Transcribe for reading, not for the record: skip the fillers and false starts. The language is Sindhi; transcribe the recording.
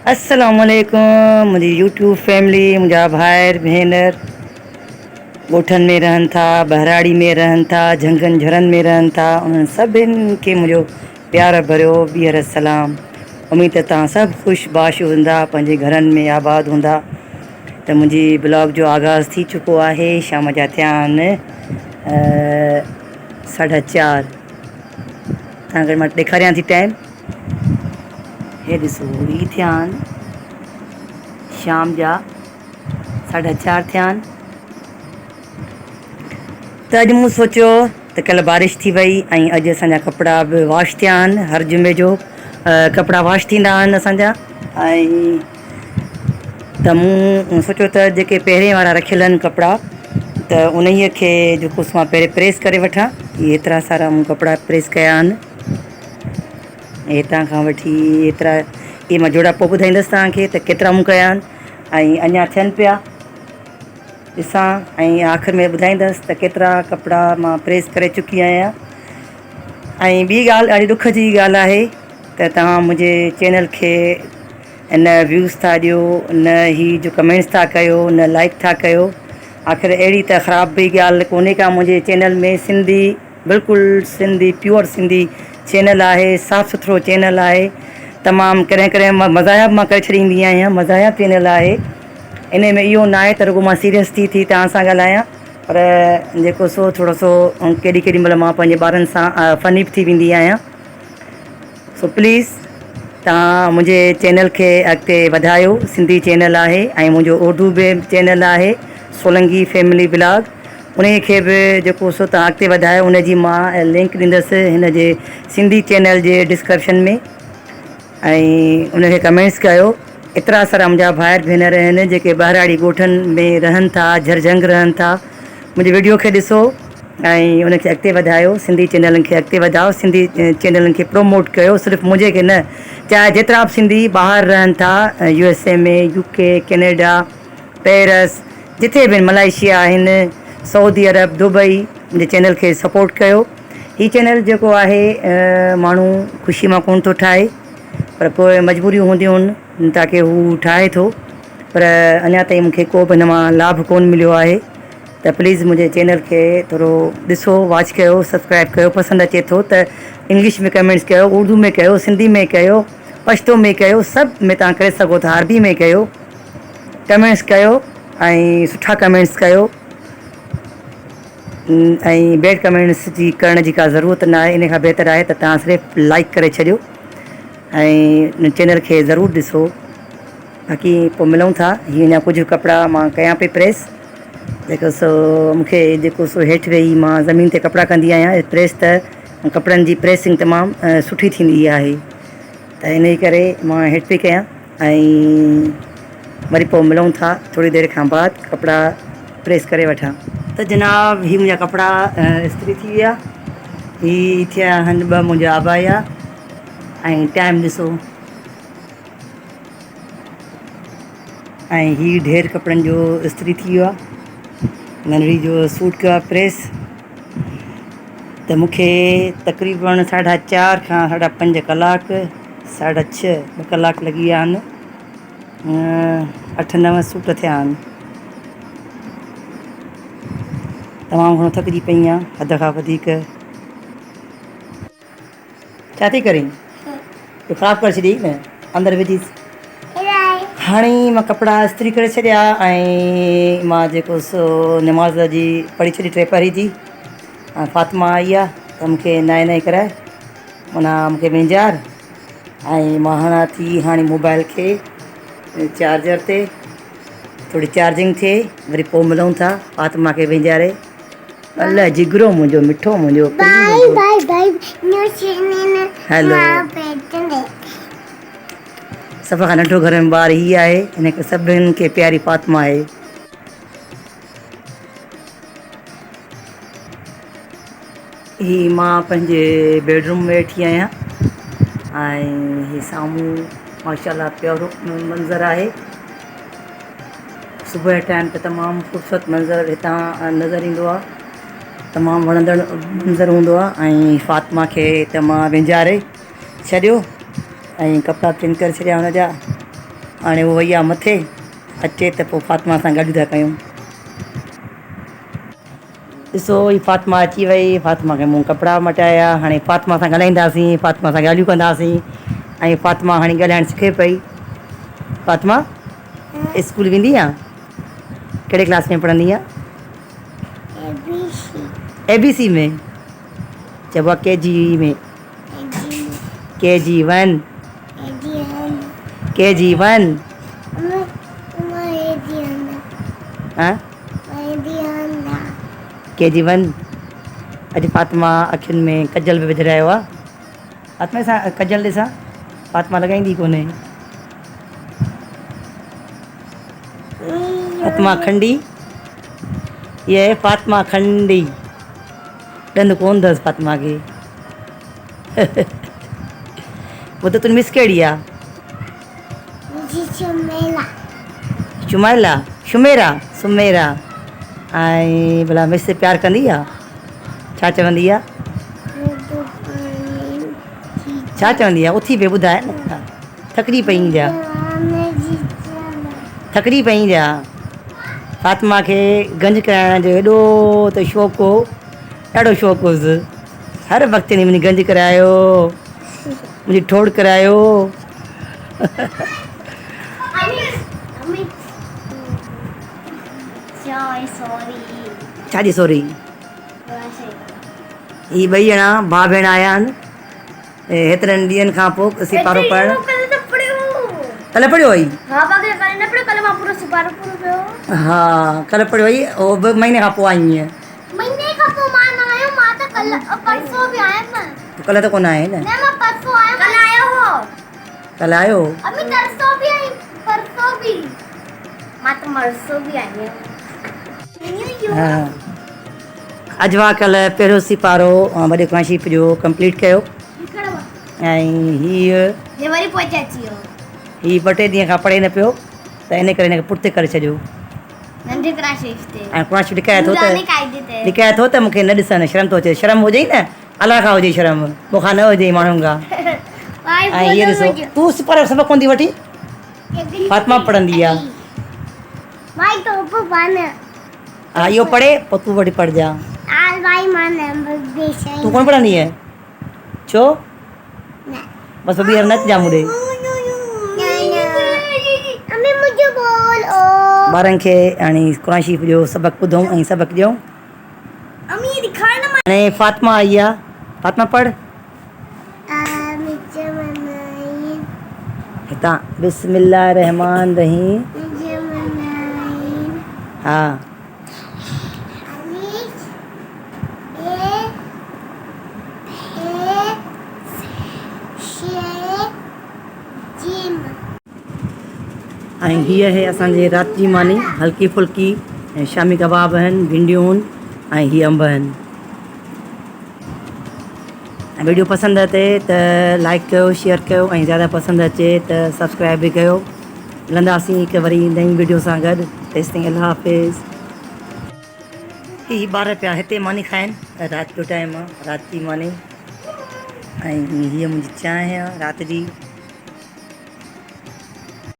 السلام عليڪم منهنجي يوٽيوب فيملي منهنجا ڀائر ڀينر ڳوٺن ۾ رهن ٿا ٻهراڙي ۾ رهن ٿا جهنگن جهرن ۾ رهن ٿا انهن سڀن کي منهنجو پيار ڀريو ٻيهر سلام اميد ته توهان سڀ خوش باش هوندا پنهنجي گهرن ۾ آباد هوندا ته منهنجي بلاگ جو آغاز ٿي چڪو آهي شام جا ٿيا آهن ساڍا چار توهان کي مان ڏيکاريان ٿي ٽائيم هي ڏسو هي ٿيا آهن شام جا ساڍا چار ٿيا آهن ته اڄ مون سوچيو ته ڪلهه بارش ٿي وئي ۽ اڄ اسان جا ڪپڙا به واش ٿيا آهن هر جمعي جو ڪپڙا واش ٿيندا آهن اسان جا ۽ ته مون سوچيو ته جيڪي پهرين وارا رکيل آهن ڪپڙا ته انهيء کي جيڪو سو مان پهرين پريس ڪري وٺان هي ايترا سارا مون ڪپڙا پريس ڪيا آهن هتان کان وٺي ايترا اهي مان جوڙا پوء ٻڌائيندس توهان کي ته ڪيترا مون ڪيا آهن ۽ اڃا ٿين پيا ڏسان ۽ آخر ۾ ٻڌائيندس ته ڪيترا ڪپڙا مان پريس ڪري چڪي آهيان ۽ ٻي ڳالهه ڏاڍي ڏک جي ڳالهه آهي ته توهان منهنجي چينل کي نه ويوز ٿا ڏيو نه هي جو ڪمينٽس ٿا ڪيو نه لائڪ ٿا ڪيو آخر اهڙي ته خراب به ڳالهه ڪونهي ڪا منهنجي چينل ۾ سنڌي بلڪل سنڌي پيور سنڌي چينل آهي صاف سٿرو چينل آهي تمام ڪڏهن ڪڏهن مان مزاحيه به مان ڪري ڇڏيندي آهيان مزاحيه چينل آهي ان ۾ اهو نه آهي ته رڳو مان سيريس ٿي ٿي توهان سان ڳالهايان پر جيڪو سو ٿورو سو ڪيڏي ڪيڏي مهل مان پنهنجي ٻارن سان فني به ٿي ويندي آهيان سو پليز توهان منهنجي چينل کي اڳتي وڌايو سنڌي چينل آهي ۽ منهنجو اردو به چينل آهي سولنگي فيملي بلاگ انهي کي به جيڪو سو توهان اڳتي وڌايو ان جي مان لنڪ ڏيندس هن جي سنڌي چينل جي ڊسڪرپشن ۾ ۽ ان کي ڪمينٽس ڪيو ايترا سارا منهنجا ڀائر ڀينر آهن جيڪي ٻهراڙي ڳوٺن ۾ رهن ٿا جھرجھنگ رهن ٿا منهنجي وڊيو کي ڏسو ۽ ان کي اڳتي وڌايو سنڌي چينلن کي اڳتي وڌايو سنڌي چينلن کي پروموٽ ڪيو صرف منهنجي کي نه چاهي جيترا به سنڌي ٻاهر رهن ٿا U S A ۾ U K Canada Paris جٿي به ملائيشيا آهن سعودي عرب دبئي منهنجي چينل کي سپورٽ ڪيو هي چينل جيڪو آهي ماڻهو خوشي مان ڪون ٿو ٺاهي پر پوء مجبوريون هونديون آهن تاڪي هو ٺاهي ٿو پر اڃا تائين مونکي ڪو به هن مان لاڀ ڪون مليو آهي ته پليز منهنجي چينل کي ٿورو ڏسو واچ ڪيو سبسڪرائب ڪيو پسند اچي ٿو ته انگلش ۾ ڪمينٽس ڪيو اردو ۾ ڪيو سنڌي ۾ ڪيو پشتو ۾ ڪيو سڀ ۾ تان ڪري سگهو ٿا عربي ۾ ڪيو ڪمينٽس ڪيو ۽ سٺا ڪمينٽس ڪيو ۽ بيڊ ڪمينٽس جي ڪرڻ جي ڪا ضرورت نه آهي ان کان بهتر آهي ته تان صرف لائڪ ڪري ڇڏيو ۽ چينل کي ضرور ڏسو باقي پوء ملون ٿا هي اڃا ڪجهه ڪپڙا مان ڪيان پئي پريس جيڪو سو مونکي جيڪو سو هيٺ ويهي مان زمين تي ڪپڙا ڪندي آهيان پريس ته ڪپڙن جي پريسنگ تمام سٺي ٿيندي آهي ته ان جي ڪري مان هيٺ پئي ڪيان ۽ وري پوء ملون ٿا ٿوري دير کان بعد ڪپڙا پريس ڪري وٺان. ته جناب هي منهنجا ڪپڙا استري ٿي ويا هي ٿيا آهن ٻه منهنجا عبايا ۽ ٽائيم ڏسو. ۽ هي ڍير ڪپڙن جو استري ٿي ويو آ ننڍڙي جو سوٽ ڪيو آ پريس ته مونکي تقريبن ساڍا چار کان ساڍا پنج ڪلاڪ ساڍا ڇهه ٻه ڪلاڪ لڳي ويا آهن اٺ نو سوٽ ٿيا آهن تمام گهڻو ٿڪجي پئي آهيان حد کان وڌيڪ. ڇا ٿي ڪرين؟ تو خراب ڪري ڇڏيئي نه اندر وجهيس. هاڻي مان ڪپڙا استري ڪري ڇڏيا ۽ مان جيڪو سو نماز جي پڙهي ڇڏي ٽي پهري جي ۽ فاطمه آئي آ ته مونکي نائي نائي ڪرائي معنيٰ مونکي وينجار ۽ مان هڻان ٿي هاڻي موبائل کي چارجر تي ٿوري چارجنگ ٿئي وري پوء ملون ٿا فاطمه کي وينجاري. الله جگرو منهنجو مٺو منهنجو پرين منهنجو. هلو سڀ کان ننڍو گهر ۾ ٻار هي آهي ان کي سڀن کي پياري فاطمه آهي. هي مان پنهنجي بيڊ روم ۾ ويٺي آهيان ۽ هي سامهون ماشاءالله پيارو منظر آهي. صبح جي ٽائيم تي تمام خوبصورت منظر هتان نظر ايندو آهي تمام وڻندڙ منظر هوندو آهي ۽ فاطمه کي ته مان وينجهاري ڇڏيو ۽ ڪپڙا چينج ڪري ڇڏيا هن جا. هاڻي هو وئي آ مٿي، اچي ته پوء فاطمه سان ڳالهيون ٿا ڪيون. ڏسو هي فاطمه اچي وئي، فاطمه کي مون ڪپڙا مٽايا، هاڻي فاطمه سان ڳالهائينداسين، فاطمه سان ڳالهيون ڪنداسين ۽ فاطمه هاڻي ڳالهائڻ سکي پئي. فاطمه اسڪول ويندي آ؟ ڪهڙي ڪلاس ۾ پڙهندي آ؟ اي بي سي. اي بي سي ۾ چئبو آ ڪي جي ۾. K G one. K G one. K G one. اڄ فاطمه اکين ۾ ڪجل به وجهرايو آ. فاطمه سان ڪجل ڏسان فاطمه لڳائيندي ڪونهي. فاطمه کنڊي هي فاطمه کنڊي. ڏند ڪونه اٿس فاطمه کي. ٻڌ تنهنجي مس ڪهڙي آ؟ منهنجي شميلا. شميلا شميرا سميرا ۽ ڀلا مس پيار ڪندي آ؟ ڇا چوندي آ؟ ڇا چوندي آ؟ اٿي پئي ٻڌاء نه ٿڪجي پئي جا ٿڪجي پئي جا. فاطمه کي گنج ڪرائڻ جو ايڏو ته شوق هو، ڏاڍو شوق هوس. هر وقت چوندي منهنجي گنج ڪرايو، منهنجي ٺوڙ ڪرايو. ڇا جي سوري؟ هي ٻئي ڄڻا ڀاء ڀيڻ آيا آهن. هيترن ڏينهن کان پوء سيپارو پڙهڻ. ڪلهه پڙهيو هئي؟ ها ڪلهه نه پڙهيو ڪلهه مان پورو سيپارو پورو پڙهيو. ها ڪلهه پڙهيو هئي او به مهيني کان پوء آئي هئين. مهيني کان پوء مان نه آيم مان ته ڪلهه پرسو به آيم. تون ڪلهه ته ڪونه آئين نه؟ نه مان پرسو آيم. ڪلهه آيو هو. ڪلهه آيو هو. امي ترسو به آئي پرسو به مان ته مرسو به آئي آهيان. ها اجوا ڪلهه پهريون سيپارو وڏي قرآن شريف جو ڪمپليٽ ڪيو ۽ هيء وري پوئتي اچي ويو. هي ٻه ٽي ڏينهن کان پڙهي نه پيو ته ان ڪري هن کي پٺتي ڪري ڇڏيو. ننڍي قرآن شريف تي. ۽ قرآن شريف لڪائي ٿو ته لڪائي ٿو ته مون کي نه ڏسن شرم ٿو اچي شرم هجئي نه الله کان هجئي شرم مون کان نه هجئي ماڻهن کان. ۽ هيء ڏسو تون سيپارو سبق ڪونه ٿي وٺين فاطمه پڙهندي آ. ها اهو پڙهي پوء تون وري پڙهجان. تون ڪونه پڙهندينء؟ ڇو؟ بس پوء ٻيهر نه اچجان مون ڏي. ٻارن کي هاڻي قرآن شريف جو سبق ٻڌون ۽ سبق ڏيون. هاڻي فاطمه آئي آ. فاطمه پڙهه. هتان بسم الله الرحمٰن الرحيم. ها. ۽ هيء آهي اسان جي رات جي ماني هلڪي ڦلڪي ۽ شامي ڪباب آهن ڀينڊيون آهن ۽ هي انب آهن ۽ ويڊيو پسند اچي ته لائڪ ڪيو شيئر ڪيو ۽ زياده پسند اچي ته سبسڪرائب به ڪيو ملنداسين هڪ وري نئين ويڊيو سان گڏ تيستائين الله حافظ. هي ٻار پيا هتي ماني کائن رات جو ٽائيم آ رات جي ماني ۽ هيء منهنجي چانهه آ رات جي.